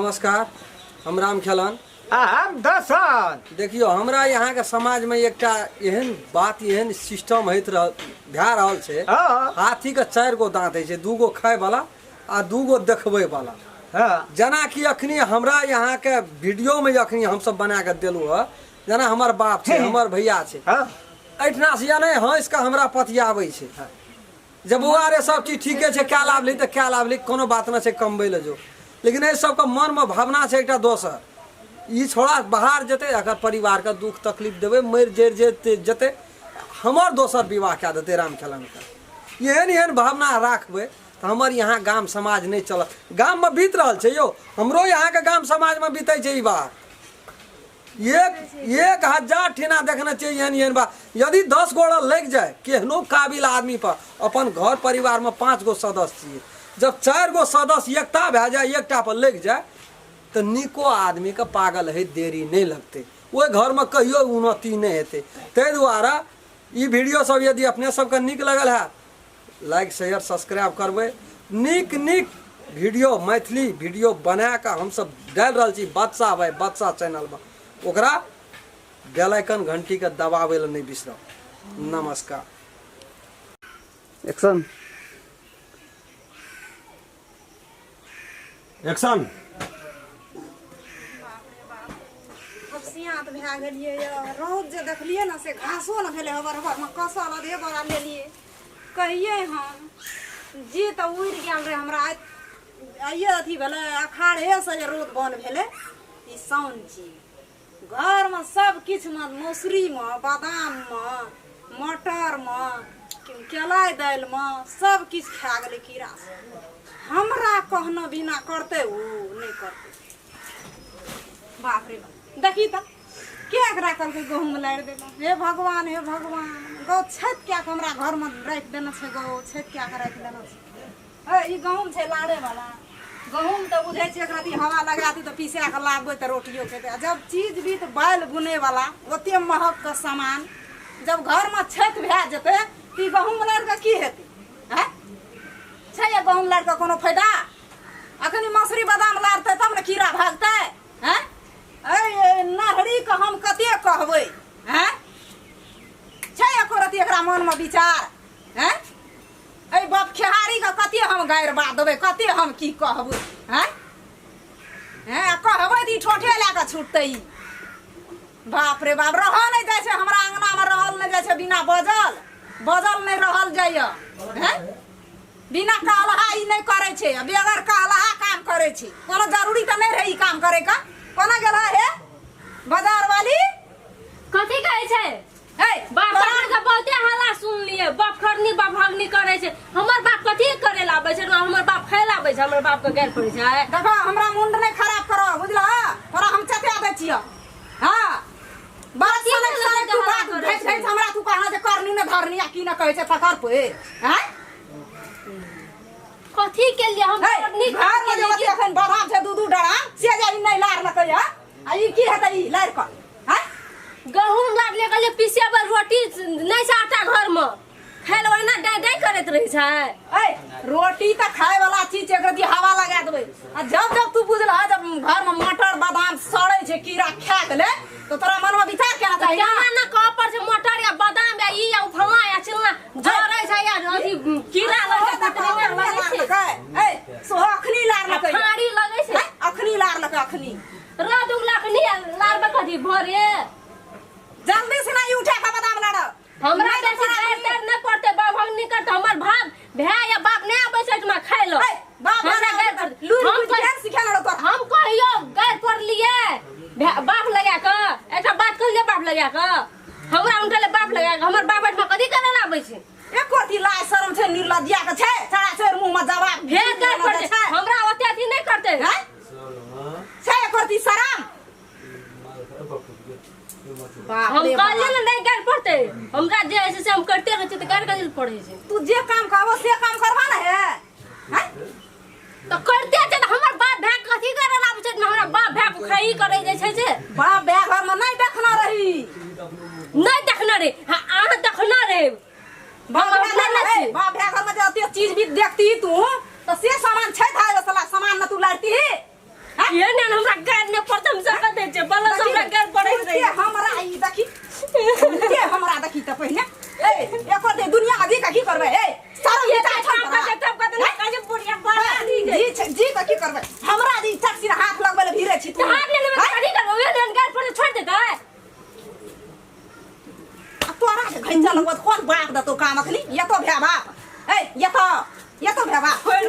नमस्कार, हम राम खेलन। आ हम दसन। देखियौ, हमरा यहाँके समाजमे एकटा एहन बात, एहन सिस्टम होइत रह भए रहल छै। हाथीके 4 गो दाँत होइ छै, 2 गो खायवला आ 2 गो देखबै वाला। जेनाकि अखनी हमरा यहाँके वीडियोमे अखनी हमसब बना कऽ देलहुँ हँ, जेना हमर बाप छै, हमर भैया छै, एहिठिना से या नहि हँसि कऽ हमरा पतियाबै छै जे बौआ रे सब चीज ठीके छै, कए लाभ ली तऽ कए लाभ ली, कोनो बात नहि छै, कमबै लए जो। लेकिन एहि सबके मनमे भावना छै एकटा दोसर, ई छोड़ा बाहर जेतै, एकर परिवारके दुख तकलीफ देबै, मरि जरि जेतै जेतै, हमर दोसर विवाह कए देतै राम खेलनके। एहन एहन भावना राखबै तऽ हमर यहाँ गाम समाज नहि चलत। गाममे बीत रहल छै यौ, हमरो यहाँके गाम समाजमे बीतै छै ई बात। 1000 ठिना देखने छियै एहन एहन बात। यदि 10 गोड़ा लागि जाय केहनो काबिल आदमी पर, अपन घर परिवार में 5 गो सदस्य छियै, जब 4 गो सदस्य एकता भए जाय, एकटा पर लागि जाय, तऽ नीको आदमी के पागल है देरी नहि लगतै, ओहि घर में कहियो उन्नति नहि हेतै। ताहि दुआरे ई वीडियो सब यदि अपने सबके नीक लगल है, लाइक शेयर सब्सक्राइब करबै। नीक नीक वीडियो, मैथिली वीडियो बना कऽ हमसब डालि रहल छी बादशाह भाई बादशाह चैनलमे, ओकरा बेल आइकन घंटीके दबाबै लए नहि बिसरब। नमस्कार। एक्शन। एक्शन। अब सियात भए गेलियै यऽ। रौद जे देखलियै ने से घासो ने भेलै, हबर हबरमे कसल आधे बोरा लेलियै। कहियै हम जी तऽ उड़ि गेल रहै हमरा। आइए अथी भेलै, अखाढ़ेसँ जे रौद बन्द भेलै ई साउन छी। घरमे सब किछुमे, मौसरीमे, बादाममे, मटरमे, केलाइ दालिमे सब किछु खा गेलै कीड़ा। हमरा कहने बिना करतै ओ? नहि करतै। बाप रे बाप, देखी तऽ के एकरा कहलकै गहूँम लारि देलक। हे भगवान, हे भगवान, गौ छथि कए कऽ हमरा घरमे राखि देने छै, गौ छथि कए कऽ राखि देने छै। हे ई गहूँम छै लाड़ेवला गहूँम, तऽ बुझै छियै एकरा हवा लगा देतै तऽ पिसा कऽ लाबबै तऽ रोटियो खेतै। आ जब चीज भी तऽ बालि बुनैवला ओते महगके सामान जब घरमे क्षति भए जेतै तऽ ई गहूँम लाड़ि कऽ की हेतै? आँय छै ये गहूँम लाड़ि कऽ कोनो फायदा? अखन ई मसुरी बादाम लाड़तै तब ने कीड़ा भागतै। आँय ऐ नहरीके हम कते कहबै? आँय छै एको रत्ती एकरा मनमे विचार? आँय एहि बाप खेहारीके कते हम गारि बात देबै, कते हम की कहबै? आँय हैं, आ कहबै तऽ ई ठोठे लए कऽ छुटतै ई। बाप रे बाप, रहल नहि जाइ छै हमरा अङ्गनामे, रहल नहि जाइ छै बिना बजल, बजल नहि रहल जाइए। हैं, बिना कहलहा ई नहि करै छै, आ बेगर कहलहा काम करै छै। कोनो जरूरी तऽ नहि रहै ई काम करैके। कोना गेल हे बाजार वाली? कथी कहै छै? हे बाप के बहुते हल्ला सुनलिए, बाप खरनी बाप भगनी करे छै। हमर बाप कथी करे ला आबै छै? हमर बाप खाय ला आबै छै? हमर बाप के गारि पड़ै छै। देखो, हमरा मुंड नहि खराब करो, बुझलह? तोरा हम चटा दै छियौ। हाँ, बड़ा कथी सनक बोलै सनक तू छै, बात हल्ला करै घैच छै? घैच हमरा तू कहना जे करनी ने धरनी आ की ने कहै छै तकर पे। हैं कथी के लिए हम हे करनी घर में जे ओते एखन बादाम छै दू दू डरा से जे ई नहि लारलकै हँ, आ ई की हेतै ई लारि कऽ? हैं गहूम लागले कहलिए पीसे पर रोटी नहीं छै, आटा घर में खाय ले ओहिना डाय डाय करैत रहै छै। ऐ रोटी तऽ खाय वाला चीज छै, एकरा दी हवा लगा देबै। आ जब जब तू बुझलह जब घर में मटर बादाम सड़ै छै, कीड़ा खा गेलै, तऽ तोरा मन में विचार केना चाही ना? केना ना कह पर छै मटर या बादाम या ई या फलना या चिलना जरै छै या अथी कीड़ा लगै छै, कुतरी लगै छै। ऐ सोहो अखनी लारलकै, फाड़ी लगै छै। ऐ, अखनी लारलकै अखनी। रह दुगला के नहीं लारबे कथी भरे? जल्दी से नहीं उठा के बादाम लाड़। हमरा नहीं तो बेसी तोरा गारि तारि नहि पड़तै, बाप हम नहीं करतै। हमर भाव भाय या बाप नहि आबै छै एहिठमा खाय लए। ऐ, बाप हमरा नहि गारि आबै पड़तै। लूरि हम बुझि केहन सिखेने रहौ तोरा? हम कहियो गारि पड़लियै बाप लगा कऽ? एकटा बात कहलियै बाप लगा कऽ? हमरा उनटले बाप लगा कऽ हमर बाप एहिठमा कथी करे लए आबै छै? एको अथी लाज शरम छै निर्लज्जिया के छै, चढ़ा चढ़ मुंह में जवाब फेर गारि पड़तै छै। हमरा ओते अथी नहि करतै। हैं? छै एको अथी शरम? बाप हम रे बाप। कहलियै ने नहि गारि पड़तै हमरा, जे होइ छै से हम करिते रहै छियै, तऽ गारि कथी लए पड़ै छै? तू जे काम कहबो से काम करबा ने हे? हैं? तऽ करिते छै तऽ हमर बाप भाय कथी करे लए आबै छै? हमरा बाप भाय के खाई करे जाइ छै जे बाप भाय घर में नहीं देखना रही। नहि देखने रे। हाँ, अहाँ देखने रे। बाप हम भाय अपने घर नहि में छी। बाप भाय घर में जे ओते चीज भी देखती तू तो से सामान छै था साला सामान न तू लाड़ती। ये ने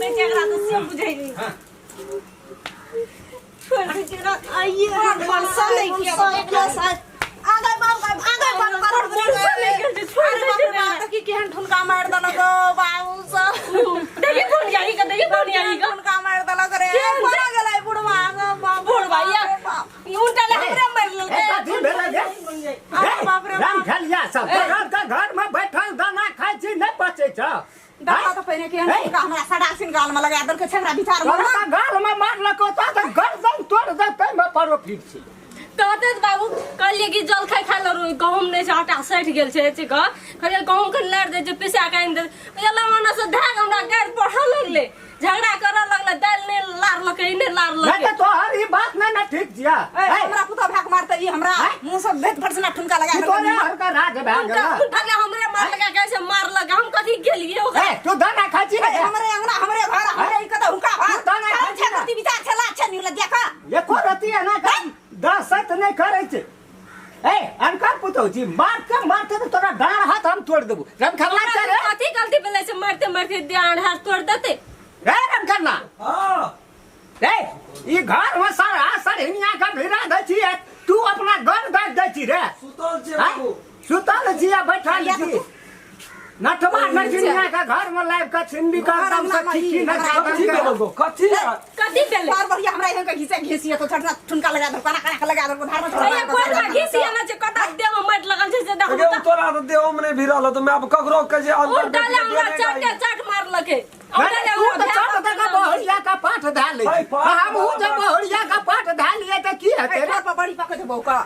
दै छै एकरा तऽ से बुझै नहि छोड़ि दै छै एकरा आइए मनसा नहीं किया आगे बाप आगे बाप कर मनसा नहि गेल छै छोड़ि दै छै बाप की केहन ठुनका मारि देलक गो बाबू सब देखी फोन आई के देखी फोन आई के ठुनका मारि देलक रे केहन छै? कोना गेलै बुढ़वा गो बाप बुढ़वा या बाप ई उल्टा ले हमरे मारि ए, लेलकै कथी भेलै रे? अरे बाप रे राम बाप। खेलिया सब घर के घर में बैठल दाना खाइ छी नहि पचै छौ देखा तऽ पहिने केहन हे? ठुनका हमरा सडासिन गाल में लगा देलकै छै हमरा विचार में तोरा तऽ गाल में मारलको तऽ गर्दन तोड़ देतै में परो फिर छी कहते तऽ बाबू कहलियै कि जलखै खाय लए गहूँम नहि छै आटा सठि गेल छै छै कह कहलियै गहूँम के लारि दै छै पिसा कऽ आनि दे एला ओना से धए कऽ हमरा गारि पढ़ऽ लगलै झगड़ा करऽ लगलै दालि नहि लारलकै ई नहि नहि लारलकै तऽ तोहर ई बात नहि ने ठीक छियै ए, हमरा पुतोह भाग मारतै ई हमरा मुँह से भेद फटसना ठुनका लगा की देलकै। तोरे हर का राज भए उनका गेल उनका हमरे मारलकै कैसे मारलक हम कथी गेलियै ओकरा ए तू दाना खाइ छी ए, ने हमरे अंगना हमरे घर हमरे ई कतऽ हुनका घर तू दाना खाइ छै छी ने? कथी विचार छै लाज छै निर्लज्जा का एको रति एना दहशत नहि करै छै ए अनकर पुतहु छी मारते मारते तऽ तोरा डाँड़ हाथ हम तोड़ि देबू रमखरना चल रे कथी गलती भेलै से मारते मारते डाँड़ हाथ तोड़ देतै रे रमखरना हाँ रे ई घर में सारा सरहिनिया के भिड़ा दै छी तू अपना घर दे दै छी रे सुतल छै आँय? बाबू सुतल छी आ बैठल या तऽ छी नटवा नटिनिया के घर में लाइव के छिनबी के घर एकदम से अंगना में खिखी ई न कथी भेल गो कथी कथी भेलै बार बढ़िया हमरा एहन के घिसे घिसिए तो छठना ठुनका लगा देलको कना कना के लगा देलको धार में छोड़ा भैया कोन में घिसिया ना छै कता देह में माटि लगल छै से देखू गे तोरा तऽ देहो में नहि भिड़ल हौ तऽ माय बाप ककरो कहै छै अंदर उल्टा ले हमरा चाटे चाट मारलकै उल्टा ले तू हमरा तऽ चट दऽ के बहुरिया का पाठ धए लै है, छी। पाठ हमहूँ जब बहुरिया का पाठ धए लियै तऽ की हेतै रे घर पर बड़ी पकड़ देबौ का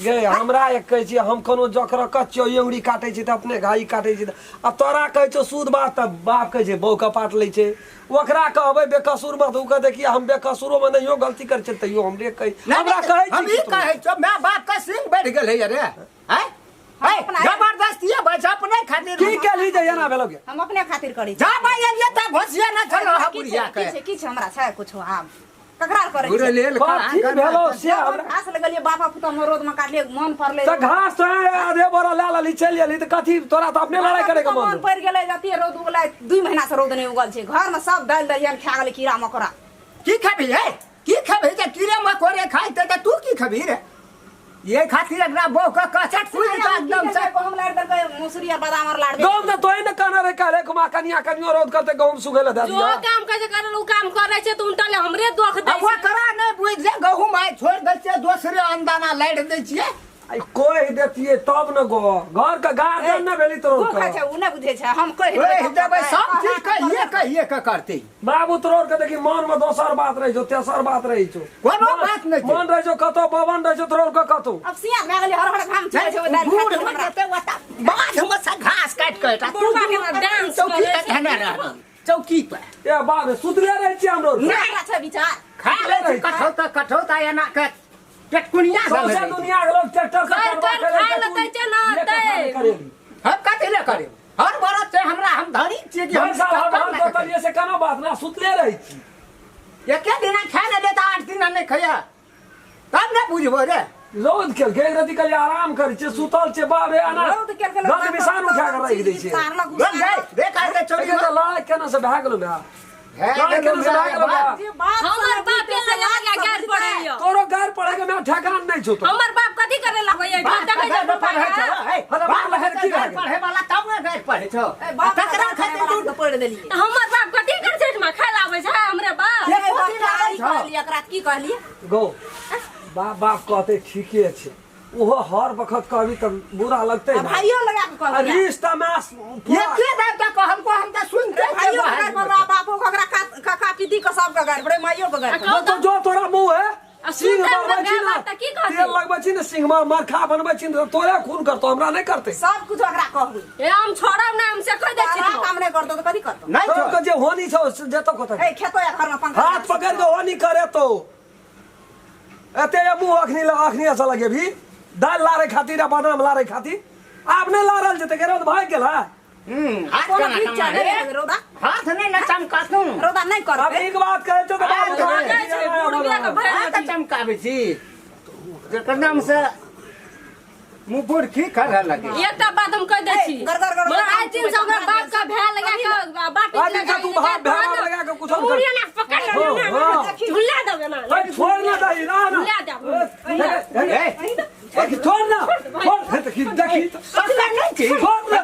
गे हमरा एक कहै छी हम कोनो जकर कच्चो अंगुरी काटै छी तऽ अपने घाई काटै छी तऽ आ तोरा कहै छौ शुद्ध बात तऽ बाप कहै छै बहू कपाट लै छै ओकरा कहबै बेकसूर मत ओ कहतै कि हम बेकसूरोमे नहियो गलती करै छियै तैयो हमरे कहै नहि, हमरा नहि, कहै हम छी ई कहै छौ माय बाप के सिंह बढ़ि गेलै रे आँय? हम है, अपना- जबरदस्ती बस अपने खातिर की केलही जे एना भेलौ गे हम अपने खातिर करै छी जा भाई एलियै तऽ घोसिया ना छल हमरा बुढ़िया की के छै की छै हमरा छै कुछो आब ककरा करै बुढ़े छै लेल कथी भेलौ से हमरा घास लगलियै बाबा पुतोह में रोद में काटलियै मन पड़लै तऽ घास तो आधे बोरा लए लेली चलि एली तऽ कथी तोरा तऽ अपने लड़ाइ करे के मन मन पड़ि गेलै जते रौद उगलै 2 महीना से रौद नहि उगल छै घर में सब दालि दलिहन खा गेलै कीड़ा मकोड़ा की खेबही है की खेबही जे कीड़े मकोड़े खाइते तऽ तू की खेबही रे ये खातिर एकरा बहु के कचट खुलि के एकदम से गहूम लारि देलकै मौसरी आर बादाम आर लारि गहूम तऽ तोही ने कहने रहे काल्हि कुमा कनिया कनियो रौद करते गहूम सुखै लए दए जो दिया काम करे करल उ काम करे छै तऽ उनटा ले हमरे दोख दै अब ओकरा नहि बुझि जे गहूम आइ छोड़ि दै छियै दोसरे अन्दाना लारि दै छियै आई कहि देतियै तब न गो घर के गार्जियन न भेली तोर तू खाइ छै उ नहि बुझै छै हम कहि कहि देबै सब चीज कहिए कहिए के करतै बाबू तोर के देखी मन में दोसर बात रही छौ तेसर बात रही छौ कोनो बात नहि छै। मन रही छौ कतौ बवन रही छौ तोर के कतौ अब सिया भए गेलै हर हर घाम चुबै छै ओहि दालि बूढ़ खातिर हमरा जेतै ओतऽ बाधमे से घास काटि कऽ एटा तू बुढ़बा के डांस चौकी करै पर छै। धेने रहबी चौकी पर ए बाप रे सुतले रहै छियै हमरो नहि। हमरा छै विचार खा लै छी कठौता कठौता एना के पेटकुनिया सब सौंसे हेतै। दुनिया के लोग ट्रैक्टर से कर, करवा कर, करे खाय तू लेतै छै ना, ये कथा तै। नहि करेली। हम कथी ले करे हर बरस से हमरा हम धनी छियै कि हम भाई साहब हम कत्ता हम दोतलिए से कोनो बात ना सुतले रहै छी एके दिना खा ले तऽ 8 दिना नहि खैया तब ने बुझबो रे रौद केलकै एक रति कहलियै आराम करै छियै सुतल छियै बाप रे एना रौद केलकै लोक दस बिसान उठा कऽ राखि दै छियै तारलक गल जाय देख आइ रे चोरी एके तऽ लड़ाइ केना से भए गेलौ भए भए लड़ाइ गेलौ केना से भए गेलौ भए जे बाप हमर बाप एले लगा गार पड़ैया तोरो गारि पढ़े के मैं ठेकान नहीं छौ तो हमर बाप कथी करे ला होइया बाप देखै गारि छै पढ़ै छौ हे, अरे बाप बाप हेतै की भए गारि गेल? पढ़ै वाला तब ने गारि पढ़ै छौ ए, बाप तकरा खातिर तू के पढ़ देलियै हमर बाप कथी कर छै एहिठमा खाय ला आबै छै हमरे बाप ये ए, कोन बाप दिन आबै की छौ? कहलियै एकरा की कहलियै गो बाप बाप कहते ठीके छै ओहो हर वक्त कहबी तऽ बुरा लगतै आ ने भाइयो लगा के आ कहलियै रिश्ता में एके दाम तऽ कहलको हम तऽ सुनते छियै भाइयो बाहर के गारि पड़ला बापो के ओकरा काका पीती के सबके गारि पड़े माइयो के गारि पड़े तो जो तोरा मुंह है आ सिंह सुनते बनबै हमरा छी गाय ने बात तऽ की कहतै? तेल लगबै छी ने सिंह में मरखा बनबै छी ने तऽ तोरे खून करतौ हमरा नहि करतै सब कुछ ओकरा कहबै ए हम छोड़ब ना हम से कह दै छी तोरा काम नहि करतौ तऽ कथी करतौ नहि तोर छौ के जे होनी छौ से जेतौ कतऽ ए खेतो या घर में पंखा हाथ पकड़ के होनी करे तो एते ये मुंह अखनी अखनी ऐसा लगे भी दाल लारे खातिर आ बादाम लारे खातिर आब नहि लारल जेतै के रौद भागि गेल है हाथ कोनो केना ठीक छै कमा नहि रौदा हाथ नहि ने चमकातू रौदा नहि आब करतै एक बात कहै छौ तऽ बाबू भागै भागि छै, गेल है बुढ़बिया के हमरा। भरि हाथ चमकाबै छी जकर नाम से मुँह बुरखी करऽ लगे एकटा बात हम कह दै छी गर, गर, गर, मगर आइ दिन से हमरा बाप का भै लगा के बाप आइ दिन से तू भाव भै लगा के हाँ। झुला देबै ना अरे छोड़ ना दही ना ना झुला देबै ए, देखी छोड़ ना छोड़ हे देखी देखी सस्ता नहीं छी छोड़ ना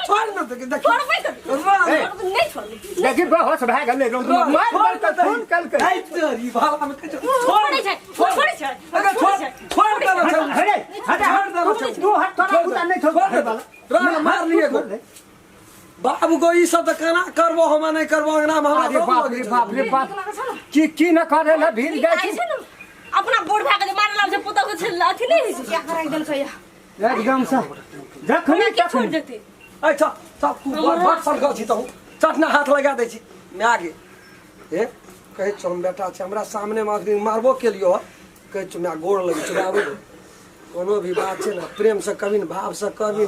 छोड़ ना देखी देखी छोड़बै तऽ ना, नहि छोड़बै देखी बेहोश भए गेलै रौ ना, मार छोड़ मार ना के दही। खून कलकै ऐ तेरी भाला में कहै छै, छोड़ छोड़ै छै छोड़ै छै अगर छोड़ छोड़ देना छै अरे हट छोड़ देना छै तू हट तोरा पुता नहीं छोड़ छोड़ दे। राम मार लिए गो। बाबू को ई सब तऽ केना करबो हम नहि करबो अंगना में हमरा अरे रौद बाप लगै रे छै। बाप रे बाप की की न करे ला भीड़ जाइ आइ छी छै ने अपना बूढ़ भए गेलै मारे लागै छै पुतहु के छै अथी नहि होइ छै क्या कराइ देलकै या एकदम से जखनी हमरा के छोड़ तखनी देतै अच्छा सब तू बड़ बड़ सड़कल छी तहु चटना हाथ लगा दै छी माय गे हे कहै छौ हम बेटा छै हमरा सामनेमे अखनी मारबो केलियो हँ कहै छौ माय गोड़ लगै छौ बाबू कोनो भी बात छै ने प्रेमसँ कभी ने भावसँ कभी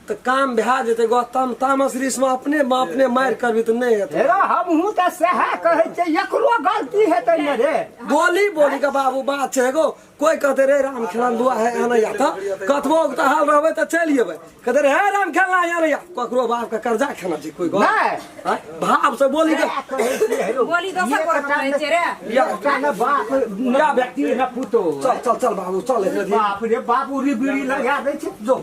तऽ काम भए जेतै गो तम तामस रीसमे अपने अपने मारि करबी तऽ नहि हेतै हेरा हमहूँ तऽ सएह कहै छियै एकरो गलती हेतै ने रे बोली बोली के बाबू बात छै एगो कोई कहते रे राम खेलन दुआ है आने या तऽ कतबो तऽ हाल रहबै तऽ चलि जेबै कहते रे हे राम खेलना आने या ककरो बाप के कर्जा खेना छै कोई गो नहि आँय? भाव से बोली के सएह कहै छियै हेरो। बोली दोसर गोर के कहै छियै रे या एकटा ने बाप ने या बेटी ने पुतोह चल चल चल बाबू चल बाप रे बाप उड़ी बीड़ी लगा दै छै जो।